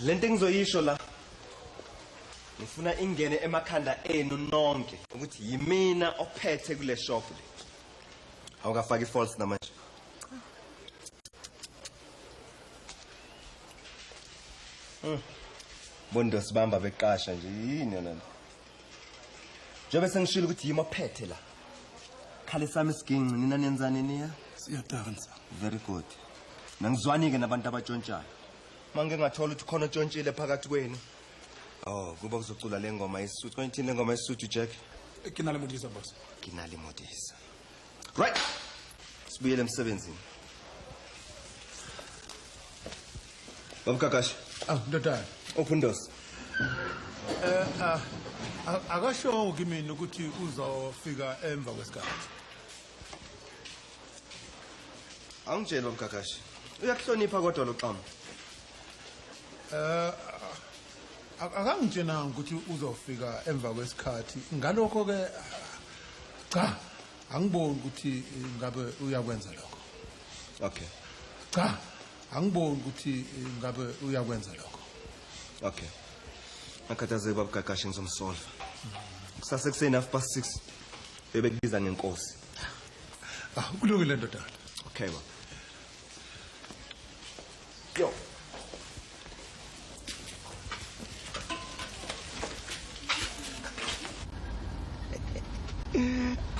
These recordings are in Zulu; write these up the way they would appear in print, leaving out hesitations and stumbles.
Lento engizoyisho la ngifuna ingene emakhanda enu nonke ukuthi yimina ophethe kule shop le. Awukafaki false namanje. Bondo sibamba beqasha nje yini yona le? Njengoba sengishilo ukuthi yimi ophethe la. Khale sami isiginci nina nenzani niya? Siyadansa. Very good. Nangizwani ke nabantu abatshontshayo. Mangike ngathola ukuthi khona otshontshile phakathi kwenu. Oh, kuba kuzocula le ngoma yesuthu. Konje ithini le ngoma yesuthu Jack? Ke na le modisa boss. Ke na le modisa. Right. Sibuyele emsebenzini. Baba Gagashi. Ah, ndodana. Ophundosi. Akasho kimi ukuthi uzofika emva kwesikhathi. Angitsheli Baba Gagashi. Uyakuhlonipha kodwa lo xamu. Akangitshenanga ukuthi uzofika emva kwesikhathi. Ngalokho ke cha, angiboni ukuthi ngabe uyakwenza lokho. Okay. Cha, angiboni ukuthi ngabe uyakwenza lokho. Okay. Ngakhathazeki Baba Gagashi ngizomsolva. Kusasa ekuseni 6:30 bebekubiza ngenkosi. Ah, kulungile ndodana. Okay baba. Yo.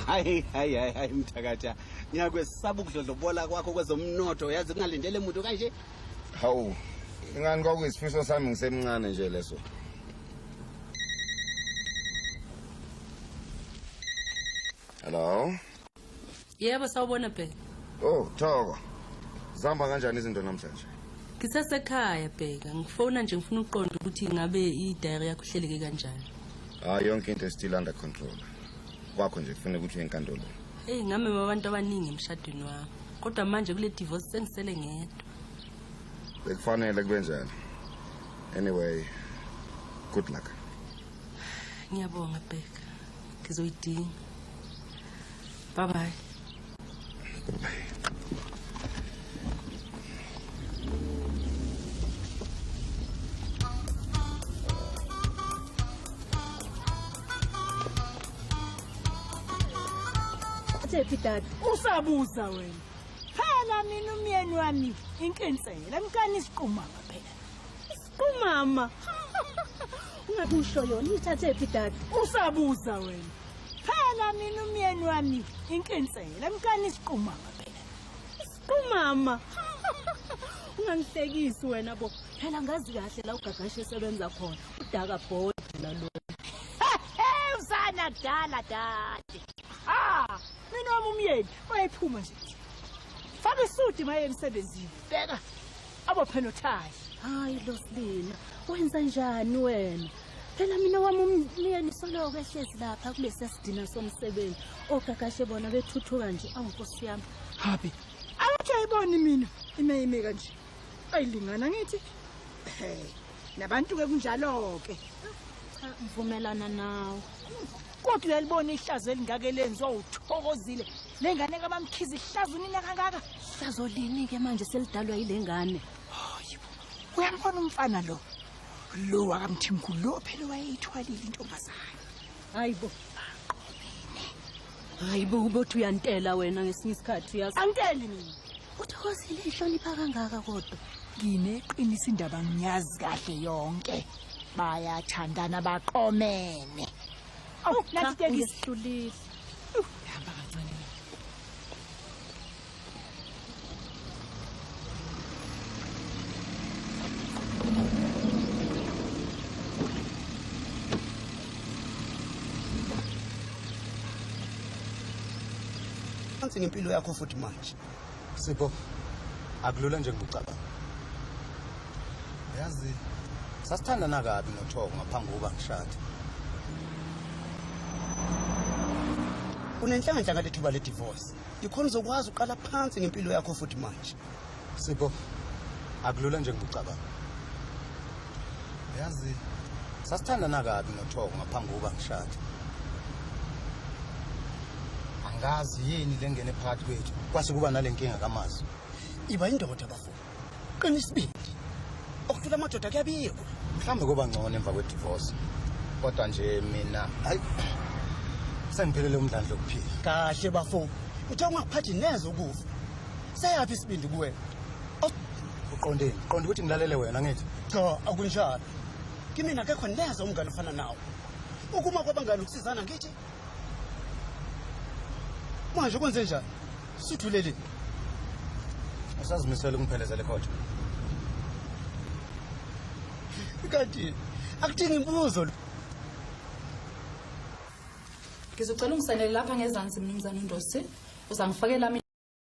Hayi hayi hayi hayi mthakatha. Ngiyakwesaba ukudlodlobola kwakho kwezomnotho yazi kungalindele umuntu kanje. Hawu. Ingani kwakuyisifiso sami ngisemncane nje leso. Hello. Yebo sawubona Bheka. Oh, Thoko. Zihamba kanjani izinto namhlanje? Ngisasekhaya Bheka, ngifona nje ngifuna ukuqonda ukuthi ngabe i-diary yakho ihleleke kanjani. Ah, yonke into is still under control. Kwakho nje kufanele ukuthi uye enkantolo. Hey, ngamema abantu abaningi emshadweni wami. Kodwa manje kule divorce sengisele ngedwa. Bekufanele kube njalo. Anyway, good luck. Ngiyabonga Bheka. Ngizoyidinga. Bye bye. Goodbye. Thephi dad, usabuza wena. Phela mina umyeni wami inkinsela mkani isiqumama phela. Isiqumama. Ungakusho yona ithathe phi dad? Usabuza wena. Phela mina umyeni wami inkinsela mkani isiqumama phela. Isiqumama. Ungangihlekisi wena bo. Phela ngazi kahle la uGagashe esebenza khona. Udaka boy phela lo. Usana dala dade. Ah, mina wami umyeni wayephuma nje. Faka isudi maye emsebenzini. Bheka. Abophe nothayi. Hayi Losilina, wenza njani wena? Phela mina wami umyeni soloko ehlezi lapha kulesi sidina somsebenzi. OGagashe bona bethuthuka nje. Awu Nkosi yami. Habi. Awuthi ayiboni mina imeyime kanje. Ayilingana ngithi. Hey, nabantu ke kunjalo ke. Cha, ngivumelana nawe. Kodwa uyalibona ihlazo elingaka elenziwa uthokozile. Lengane kaMamkhize ihlazo nina kangaka. Ihlazo lini ke manje selidalwa yile ngane? Hayibo. Uyambona umfana lo? Lo wakamthimkhulu lo phela wayeyithwalile intombazane. Hayibo. Hayibo ubothi uyantela wena ngesinye isikhathi uyazi. Angiteli mina. Uthokozile ihlonipha kangaka kodwa. Ngineqiniso indaba ngiyazi kahle yonke. Bayathandana baqomene. Awu nathi tekisi. Ngihlulile. Hamba kancane. Phansi ngempilo yakho futhi manje. Sipho, akulula nje ngikucabanga. Yazi, sasithandana kabi noThoko ngaphambi kokuba ngishade. Unenhlanhla ngale thuba le divorce. Ikhona uzokwazi uqala phansi ngempilo yakho futhi manje. Sipho, akulula nje ngikucabanga. Yazi, sasithandana kabi noThoko ngaphambi kokuba ngishade. Angazi yini lengene phakathi kwethu kwase kuba nale nkinga kaMazi. Iba indoda bafo. Qina isibindi. Ukuthula amadoda kuyabikwa. Mhlawumbe kuba ngcono emva kwedivorce. Kodwa nje mina hayi sengiphelele umdlandla wokuphila. Kahle bafo. Uthe ungakuphathi neze ukufa. Seyaphi isibindi kuwena? Uqondeni? Qonda ukuthi ngilalele wena ngithi. Cha, akunjalo. Kimina akekho neze umngane ofana nawe. Ukuma kwabangani ukusizana ngithi. Manje kwenze njani? Suthuleleni. Usazimisele ukungiphelezela ekhotha. Kanti akudingi imibuzo. Ngizocela ungisanele lapha ngezansi mnumzane uNdosi. Uzangifakela mina.